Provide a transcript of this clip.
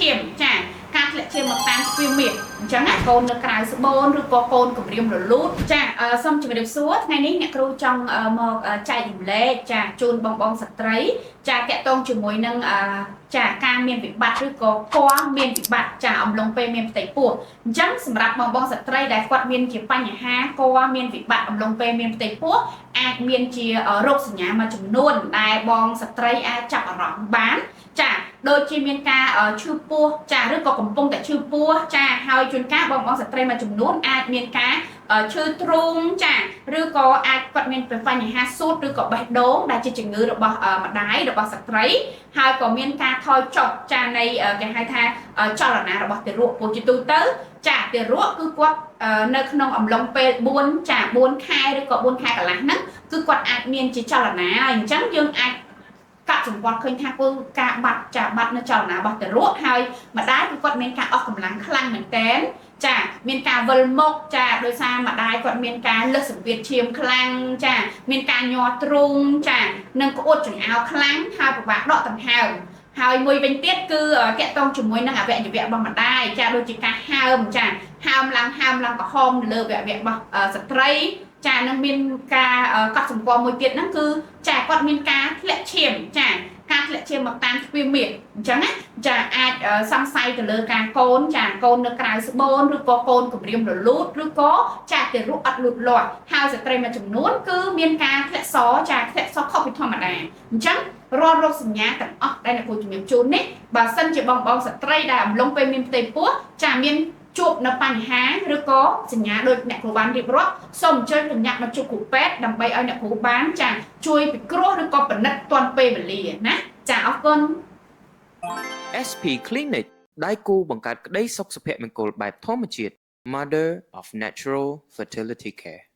ឈាមចាការធ្លាក់ឈាមមកតាមទ្វារមាសអញ្ចឹងណាកូននៅក្រៅស្បូនឬក៏កូនគម្រាមរលូតចាសូមជម្រាបសួរថ្ងៃនេះអ្នកគ្រូចង់មកចែករំលែកចាជូនបងបងស្ត្រីចាតាក់ទងជាមួយនឹងចាការមានវិបត្តិឬក៏គភ៌មានវិបត្តិចាអំឡុងពេលមានផ្ទៃពោះអញ្ចឹងសម្រាប់បងបងស្ត្រីដែលគាត់មានជាបញ្ហាគភ៌មានវិបត្តិអំឡុងពេលមានផ្ទៃពោះអាចមានជារោគសញ្ញាមួយចំនួនដែលបងស្ត្រីអាចចាប់អារម្មណ៍បានចាដូចជាមានការឈឺពោះចាឬក៏កំពុងតែឈឺពោះចាហើយជួនកាលបងបងស្ត្រីមួយចំនួនអាចមានការឈឺទ្រូងចាឬក៏អាចគាត់មានបញ្ហាសួតឬក៏បេះដូងដែលជាជំងឺរបស់ម្ដាយរបស់ស្ត្រីហើយក៏មានការថយចុះចានៃគេហៅថាចលនារបស់ទារកព្រោះជាទូទៅចាទារកគឺគាត់នៅក្នុងអំឡុងពេល4ចា4ខែឬក៏4ខែកន្លះហ្នឹងគឺគាត់អាចមានជាចលនាហើយអញ្ចឹងយើងអាចកាត់សម្គាល់ឃើញថាគឺការបាត់ចាបាត់នៅចលនារបស់ទារកហើយម្ដាយគឺគាត់មានការអស់កម្លាំងខ្លាំងមែនតែនចាមានការវិលមុខចាដោយសារម្ដាយគាត់មានការលើសសម្ពាធឈាមខ្លាំងចាមានការញ័រទ្រូងចានិងក្អួតចង្អោរខ្លាំងហើយពិបាកដកដង្ហើមហើយមួយវិញទៀតគឺតាក់ទងជាមួយនឹងអវយវៈរបស់ម្ដាយចាដូចជាការហើមចាហើមឡើងហើមឡើងក្រហមនៅលើអវយវៈរបស់ស្ត្រីចានឹងមានការកត់សម្គាល់មួយទៀតហ្នឹងគឺចាគាត់មានការធ្លាក់ឈាមចាការធ្លាក់ឈាមមកតាមទ្វារមាសអញ្ចឹងណាចាអាចសង្ស័យទៅលើការកូនចាកូននៅក្រៅស្បូនឬក៏កូនគម្រាមរលូតឬក៏ចាទារកអត់លូតលាស់ហើយស្ត្រីមួយចំនួនគឺមានការធ្លាក់សចាធ្លាក់សខុសពីធម្មតាអញ្ចឹងរាល់រោគសញ្ញាទាំងអស់ដែលអ្នកគ្រូជំរាបជូននេះបើសិនជាបងបងស្ត្រីដែលអំឡុងពេលមានផ្ទៃពោះចាមានជួបនៅបញ្ហាឬក៏សញ្ញាដូចអ្នកគ្រូបានរៀបរាប់សូមអញ្ជើញប្រញាប់មកជួបគ្រូពេទ្យដើម្បីឲ្យអ្នកគ្រូបានចាជួយពិគ្រោះឬក៏ពិនិត្យទាន់ពេលវេលាណាចាអរគុណ SP Clinic ដៃគូបង្កើតក្តីសុខសុភមង្គលបែបធម្មជាតិ Mother of Natural Fertility Care។